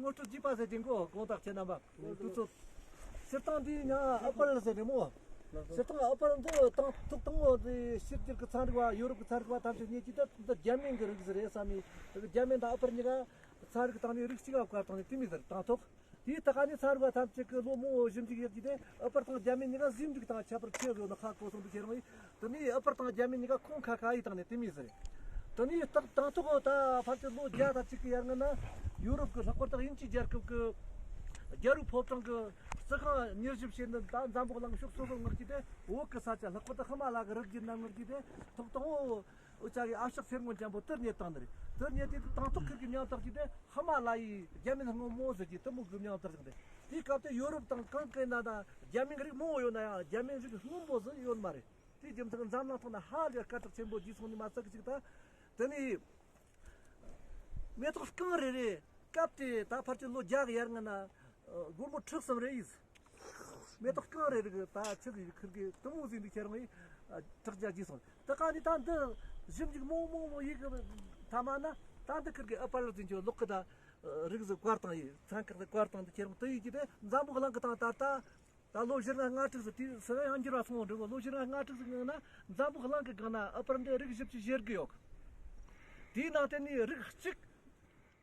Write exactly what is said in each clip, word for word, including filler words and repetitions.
ངོ་སྤྲོད་བགྱིས་པ་ཟེར་གྱི་འགོ་དགོངས་དག་ཁྱེད་རྣམ་པ་དུས་ཚོད། སྤྱིར་བཏང་འདི་ཡང་ཨ་པར་ཟེར་ནི་མོ། སྤྱིར་བཏང་ཨ་པར་འདི་དང་ཐོག་དང་པོ་འདི་ཕྱི་རྒྱལ་གྱི་ཚན་རིག་པ་ཡོ་རོབ་ཀྱི་ཚན་རིག་པ་ཐམས་ཅད་རྙེད་ཀྱི་དེ་འདི་རྒྱ་མིན་གྱི་རིགས་ཟེར་རེད་བསམ་ནས། རྒྱ་མིན་དང་ཨ་པར་གཉིས་ཀ་ཚན་རིག་སྟེང་ནས་རིགས་གཅིག་ལ་བཀར་བཏང་ནས་དེ་མི་ཟེར་དང་ཐོག་དེའི་ཐད་ཀ་ནས་ཚན་རིག་པ་ཐམས་ཅད་ཀྱིས་ལོ་མང་པོ་ཞིབ་འཇུག་ཡག་གི་དེ་ཨ་པར་དང་རྒྱ་མིན་གཉིས་ཀ་ཟིན་འགྲིག་དང་ཁྱད་པར་ཆེ་བ་ཡོད་ན་ཧ་གོ་སོང་འདུག་ཁྱེད་རང་ཡིས། དེ་ནས་ཨ་པར་དང་རྒྱ་མི་གཉིས་ཀ་ཁོང་ཁ་ཁ་ཡི་སྟེང་ནས་དེ་མི་ཟེར། དེ་ནས་ད་དང་ཐོག་ད་ཕལ་ཆེར་ལོ་བརྒྱ་དང་གཅིག་གི་ཡར་སྔོན་ན་ཡུ་རོབ་ཀྱི་ལྷག་པར་དུ་དབྱིན་ཇིའི་རྒྱལ་ཁབ་ཀྱི་རྒྱལ་པོའི་ཕོ་བྲང་གི་རྩི་ཤིང་མྱུལ་ཞིབ་བྱས་ནས་ད་འཛམ་བུ་གླིང་ཕྱོགས་སོ་སོར་མངགས་ཀྱི་དེ་བོད་ཀྱི་ས་ཆ་ལྷག་པར་དུ་ཧི་མ་ལ་གི་རི་རྒྱུད་ན་མངགས་ཀྱི་དེ་ཐོག་དང་པོ་འུ་ཅག་གི་ཨ་ཕྱག་ཚེར་སྔོན་ཅན་པོ་དེར་རྙེད་བཏང་ནི་རེད། དེར་རྙེད་དེ་དང་ཐོག་ཁུར་གི་མིང་བཏགས་ཀྱི་དེ་ཧི་མ་ལ་ཡའི་རྒྱ་མིན་སྔོན་མོ་ཟེར་གྱི་དེ་མོ་གི་མིང་བཏགས་ཀྱི་དེ། དེའི་སྐབས་དེ་ཡོ་རོབ་དང་གང་གི་ན་ད་རྒྱ་མིན་རིགས་མང་པོ་ཡོད་ན་ཡང་རྒྱ་མིན་རིགས་སྔོན་པོ་ཟིག་ཡོད་མ་རེད། དེའི་རྒྱུ་མཚན་འཛམ་གླིང་ཐོག་ན་ཧ་ལས་སྐད་གྲགས་ཆེན་པོ་རྒྱས་སོང་ནི་མ་ཚད་གཅིག་ད། དེ་ནས་མེ་ཏོག་རྐང་རེ་རེ་སྐབས་དེ་ད་ཕལ་ཆེར་ལོ་བརྒྱ་གི་ཡར་སྔོན་ན་སྒོར་མོ་ཁྲི་གསུམ་རེ་ཡིས། མེ་ཏོག་རྐང་རེ་རེ་གི་ད་ཆི་གི་ཁུར་གི་དུ་མོ་ཟིན་འདུག་ཁྱེད་རང་ཡིས་དྲག་རྒྱ་རྒྱས་སོང་། དེ་ག་ནི་ད་འདི་ཞིབ་འཇུག་མང་མང་མང་ཡིག་གི་ཐ་མ་ན་ད་འདི་ཁུར་གི་ཨ་པར་ལ་ཟིན་ཆོག་ལོག་གི་ད་རིགས་ཟིག་བཀར་བཏང་ཡིས་ཚན་ཁག་ཟིག་བཀར་བཏང་འདི་ཁྱེད་རང་དུ་ཡིས་ཀྱི་དེ་འཛམ་བུ་གླིང་གི་སྟེང་ད་ལྟ། ད་ལོ་བཞི་ལྔ་ལྔ་དྲུག་ཟིག་དེ་སུ་ཡང་འགྱུར་བ་སོང་འགྲོ་གི། ལོ་བཞི་ལྔ་ལྔ་དྲུག་ཟིག་སྔོན་ན་འཛམ་བུ་གླིང་གི་སྒང་ན་ཨ་པར་འདི་རིགས་བཞི་བཅུ་ཞེ་དགུ་ཡོད་གི། དེའི་ནང་དེ་ནས་རིགས་གཅིག་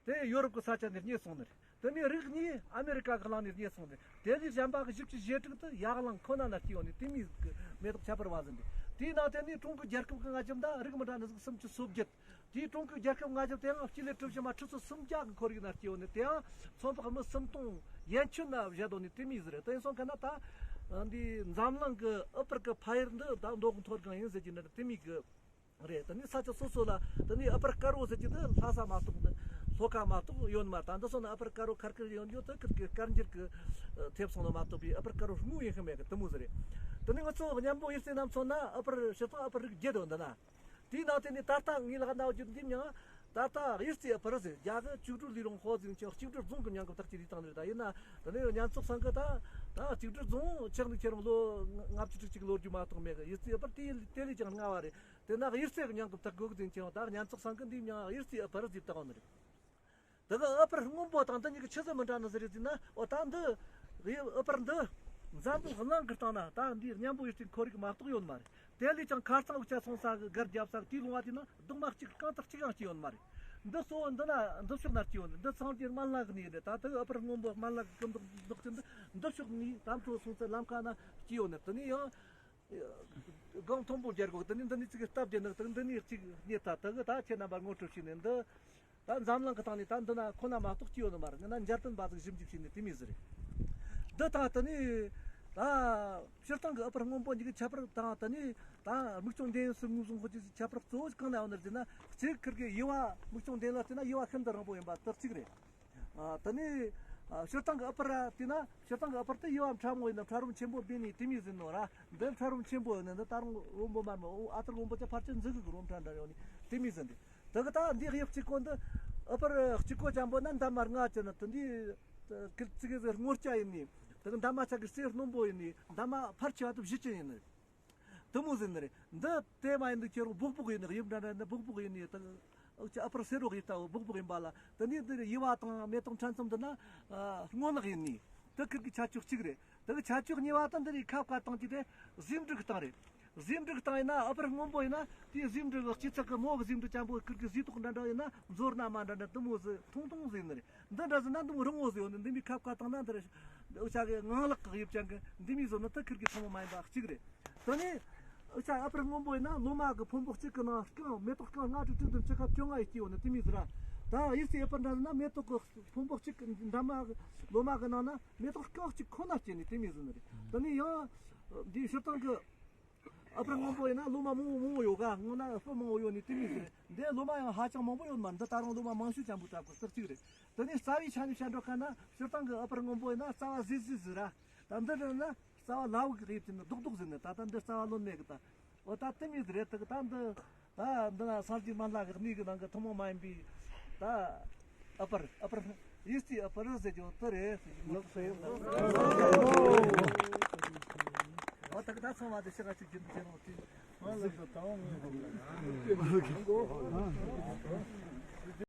དེ་ཡོ་རོབ་ཀྱི་ས་ཆ་ནས་རྙེད་སོང་ནི་རེད། དེ་ནས་རིགས་གཉིས་ཨ་མེ་རི་ཀ་གི་གླིང་ནས་རྙེད་སོང་ནི་རེད། དེ་ལས་གཞན་པ་གི་བཞི་བཅུ་ཞེ་དྲུག་དེ་ཡ་གླིང་ཁོ་ན་ན་སྐྱེས་ཡོད་ནི་དེ་མིན་གི་མེ་ཏོག་ཁྱད་པར་བ་ཟིན་ཏེ། དེའི་ནང་དེ་ནས་ཀྲུང་གོའི་རྒྱལ་ཁབ་ཀྱི་ང་ཁྱིམ་ད་རིགས་མི་འདྲ་ནི་ཟིག་སུམ་ཅུ་སོ་བརྒྱད། དེའི་ཀྲུང་གོའི་རྒྱལ་ཁབ་ལྔ་བཅུ་དེའང་སྤྱི་ལེ་གྲུ་བཞི་མ་ཁྲི་ཚོ་སུམ་བརྒྱ་གི་ཁོར་ཡུག་ན་སྐྱེས་ཡོད་ནི་དེའང་ཚོང་པ་མི་སུམ་སྟོང་ཡན་ཆོད་ན་བཞད་དོ་ནི་དེ་མིན་ཟིག་རེད། དེ་ཡིན་སོང་ག་ན་ད་འདི་འཛམ་གླིང་གི་ཨ་པར་གི་ཕ་ཡུལ་འདི་ད་མདོ་གི་མཐོ་སྒང་ཡིན་ཟེར་གྱི་ནི་དེ་མིན་གི་རེད། དེ་ནི་ས་ཆ་སོ་སོ་ལ་དེ་ནི་ཨ་པར་དཀར་པོ་ཟེར་གྱི་འདི་ལྷ་ས་མ་གཏོགས་འདི་ལྷོ་ཁ་མ་གཏོགས་ཡོད་ནི་མ་རེད། ད་འདི་སོང་ན་ཨ་པར་དཀར་པོ་ཁར་ཁར་ཡོད་ཡོད་དེ་ཁིར་གི་དཀར་འགྱུར་གི་ཐེབས་སོང་ལ་མ་གཏོགས་པའི་ཨ་པར་དཀར་པོ་དངོས་ཡིན་ཤི་མེད་གི་དེ་མོ་ཟིག་རེད། དེ་ནི་ང་ཚོ་མཉམ་པོ་ཡིད་བརྩེ་རྣམ་ཚོགས་ན་ཨ་པར་ཕྱིར་ཐོན་ཨ་པར་རིགས་བརྒྱད་འདུག་འདི་ན། དེའི་ནང་དེ་ནས་ད་ལྟ་ངའི་ལག་ན་རྒྱུ་འདི་མྱང་ད་ལྟ་གཡུ་རྩེ་ཨ་པར་ཟེར་རྒྱ་གི་གཅིག་སྒྲིལ་ལས་རུང་ཧོ་ཟིང་ཆེན་གཅིག་སྒྲིལ་རྫོང་གི་མྱང་གི་བཏགས་ཀྱི་རིགས་དང་རེད། ད་ཡིན་ན་དེ་ནས་ཉན་ཚོགས་སང་གི་ད་ད་གཅིག་སྒྲིལ་རྫོང་ཆགས་འདུག་ཁྱེད་རང་ལོ་ལྔ་བཅུ་དྲུག་ཅུ་ལོ་རྒྱུས་མ་གཏོགས་མེད་གི། གཡུ་རྩེ་ཨ་པར་དེ་དེ་ལས་ཀྱང་སྔ་བ་རེད། དེ་ན་གཡུ་རྩེ་གི་མྱང་གི་བཏགས་དགོས་གི་ཟིང་ཆེན་ད་ཉན་ཚོགས་སང་གི་འདི་མྱང་གཡུ་རྩེ་ཨ་པར་ཟེར་བཏགས་ནི་རེད། དེ་གི་ཨ་པར་སྔོན་པོ་དང་འདི་གཉིས་ཀྱི་ཆི་ཟིག་མི་འདྲ་ནི་ཟེར་རེད་ཟེར་ན། འོ་ད་འདི་ཨ་པར་འདི་འཛམ་བུ་གླིང་གི་སྟེང་ན་ད་འདིའི་མཉམ་པོ་ཡོད་ཅིག་ཁོར་ཡུག་མ་གཏོགས་ཡོད་མ་རེད། དེ་ལས་ཀྱང་ཁ་རྩང་འུ་ཅག་སོང་ས་གི་སྒར་རྒྱབ་ས་གི་དེའི་ལུང་བ་དེ་ན་རྡོག་མ་གཅིག་རྐང་ཐག་གཅིག་ཡང་སྐྱེས་ཡོད་མ་རེད། འདི་གཙོ་བོ་འདི་ན་འདི་ཕྱོགས་ན་སྐྱེས་ཡོད་ནི་འདི་ཚང་གི་སྨན་བླ་གི་གནས་རེད། ད་དེ་གི་ཨ་པར་སྔོན་པོ་སྨན་བླ་གི་སྐུ་མདོག་མདོག་ཅན་འདི་འདི་ཕྱོགས་ནས་ད་འཕྲོ་སོང་ཚེ་ལམ་ཁ་ན་སྐྱེས་ཡོད་ནི་དེ་ནས་ཡང་། སྒང་མཐོན་པོ་རྒྱལ་གོ་དེ་ནི་འདི་ནི་ཅིག་སྟབས་བདེ་ནི་དེ་འདི་ནི་ཅིག་རྙེད་ད་དེ་གི་ད་ཁྱེད་རྣམ་པ་ངོ་སྤྲོད་བྱས་ནས་འདི་ད་འཛམ་གླིང་གི་སྟེང་ནས་ད་འདི་ན་ཁོ་ན་མ་གཏོགས་ཅི་ཡོད་ནི་མ་རེད། ང་ན་འཇར་པན་པ་ཟིག་ཞིབ་འཇུག་བྱས་ནས་དེ་མི་ཟེར་རེད། འདི་ད་དེ་ནི་ད་སྤྱིར་བཏང་གི་ཨ་པར་སྔོན་པོ་འདི་གི་ཁྱད་པར་དང་དེ་ནི་ད་མིག་སྐྱོང་ལྡན་ཡོད་སུ་ངོས་བཟུང་ཁོ་ཅི་ཁྱད་པར་གཙོ་བོ་གང་ན་ཡོད་ནི་ཟེར་ན། གཅིག་ཁིར་གི་དབྱེ་བ་མིག་སྐྱོང་ལྡན་ལ་བལྟས་ན་དབྱེ་བ་ཤིན་ཏུ་རིང་པོ་ཡིན་པ་དེ་གཅིག་རེད། ཨ། དེ་ནས་ཨ། སྤྱིར་བཏང་གི་ཨ་པར་ར་དེ་ན་སྤྱིར་བཏང་གི་ཨ་པར་དེ་དབྱེ་བ་ཕྲ་མོ་ཡིན་ན་ཕྲ་རུམ་ཆེན་པོ་འབད་ནས་དེ་མི་ཟིན་ནོ་ར། འདི་ཕྲ་རུམ་ཆེན་པོ་ཡིན་ན་འདི་ད་རུང་བོན་པོ་མར་མོ་ཨ་ཐུར་བོན་པོ་ཅག་ཕར་ཆེར་འཛུགས་གི་རུམ་ཕྲ་འདྲ་ཡོང་ནས་དེ་མི་ཟིན་ཏེ། དེ་གི་ད་འདི་དབྱིབས་གཅིག་པོ་འདི་ཨ་པར་གཅིག་པོ་ཅན་པོ་ན་འདབ་མ་ལྔ་ཅན་ན་དེ་འདི་ཀིར་ཙི་གི་ཟེར་སྔོ་སྐྱ་ཡིན་ནི། དེ་གི་འདབ་མ་ཆ་གི་སེར་སྣུམ་པོ་ཡིན་ནི། འདབ་མ་ཕར་ཆེ་བ་དེ་བཞི་ཅན་ཡིན་ནི། དེ་མོ་ཟིན་ནི་རེད། འདི་དེ་མ་ཡིན་འདུག་ཁྱེད་རང་སྦུག་སྦུག་ཡིན་ནི་དབྱིབས་འདྲ་འདྲ་འདི་སྦུག་སྦུག་ཡིན་ནི་དང་། ཨོ་ཅི་ཨ་པར་སེར་རོག་ཡིན་ལྟ་བུ་སྦུག་སྦུག་ཡིན་པ་ལ། དེ་ནས་འདི་དབྱེ་བ་དང་མེ་ཏོག་ཕྲན་ཚེགས་འདི་ན་སྔོ་ནག་ཡིན་ནི། དེ་ཁིར་གི་ཁྱད་ཆོས་གཅིག་རེད། དེ་གི་ཁྱད་ཆོས་གཉིས་པ་དང་འདི་རིགས་ཁ་བཀར་བཏང་གི་དེ་ཟེའུ་འབྲུ་གི་སྟེང་རེད། ཟེའུ་འབྲུ་གི་སྟེང་ཡིན་ན་ཨ་པར་སྔོན་པོ་ཡིན་ན་དེའི་ཟེའུ་འབྲུ་གི་སྤྱི་ཚགས་གི་མོ་གི་ཟེའུ་འབྲུ་ཅན་པོ་ཁིར་གི་ཟེའུ་ཏོག་འདྲ་འདྲ་ཡིན་ན་མཛོ་སྣ་མ་འདྲ་འདྲ་དེ་མོ་ཟེ་ཐུང་ཐུང་ཟེར་ནི་རེད། འདི་འདྲ་ཟེར་ན་འདི་མོ་རིང་བོ་ཟེར་ཡོད་ནི་འདི་མི་ཁ་བཀར་བཏང་ན་འདི་རེད། འུ་ཅག་གི་ངང་ལག་གི་དབྱིབས་ཅན་གི་འདི་མི་བཟོ་ནི་དེ་ཁིར་གི་ཐུན་མོང་མ་ཡིན་པ་གཅིག་རེད། དེ་ནས་འུ་ཅག་ཨ་པར་སྔོན་པོ་ཡིན་ན་ལོ་མ་གི་ཕོན་པོ་གཅིག་གི་ནང་རྐང་མེ་ཏོག་རྐང་ལྔ་དྲུག་དྲུག་བདུན་བཅུ་ཁ་བཅོ་ལྔ་ཡི་སྐྱེས་ཡོད་ནི་དེ་མི་ཟེར་ར། ད་དབྱིབས་ཚེ་ཨ་པར་འདྲ་ཟེར་ན་མེ་ཏོག་གི་ཕོན་པོ་གཅིག་གི་འདབ་མ་གི་ལོ་མ་གི་ནང་ན་མེ་ཏོག་རྐང་གཅིག་ཁོ་ན་སྐྱེས་ནི་དེ་མི་ཟེར་ནི་རེད། དེ་ནས་ཡང་འདིའི་སྤྱིར་བཏང་གི་ཨ་པར་སྔོན་པོ་ཡིན་ན་ལོ་མ་མང་པོ་མང་པོ་ཡོད་ག་སྔོན་ན་སྤུ་མང་པོ་ཡོད་ནི་དེ་མི་ཟེར། འདི་ལོ་མ་ཡང་ཧ་ཅང་མང་པོ་ཡོད་མ་རེད། འདི་ད་རུང་ལོ་མ་མང་ཤོས་ཅན་པོ་ལྟ་བུ་སྟག་གཅིག་རེད། དེ་ནས་རྩ་བའི་ཆ་ནས་བཤད་འགྲོ་ཁ་ན་སྤྱིར་བཏང་གི་ཨ་པར་སྔོན་པོ་ཡིན་ན་རྩ་བ་ཟིལ་ཟིལ་ཟིལ་ར། ད་འདི་འདྲ་ན་རྩ་བ་ལ་འུག་གི་དབྱིབས་ཀྱི་ནི་རྡོག་རྡོག་ཟིལ་ནི་ད་ལྟ་འདི་རྩ་བ་ལོན་མེད་གི་ད། འོ་ད་དེ་མི་ཟེར་རེད། དེ་གི་ད་འདི་ད་འདི་ན་སངས་རྒྱས་སྨན་བླ་གི་གནས་གི་ནང་གི་ཐུན་མོང་མ་ཡིན་པའི་ད་ཨ་པར་ཨ་པར་དབྱིབས་ཚེ་ཨ་པར་ཟེར་རྒྱུ་དེ་རེད་ཟེར་རྒྱུ་ལགས་སོ། འོ་ད་གི་ད་ཚང་མ་དེ་ཤི་ག་ཅིག་རྒྱུན་དུ་བྱེད་རོགས་དེ། ང་ལ་ད་ད་བ་ངོས་ཧོ་ལ།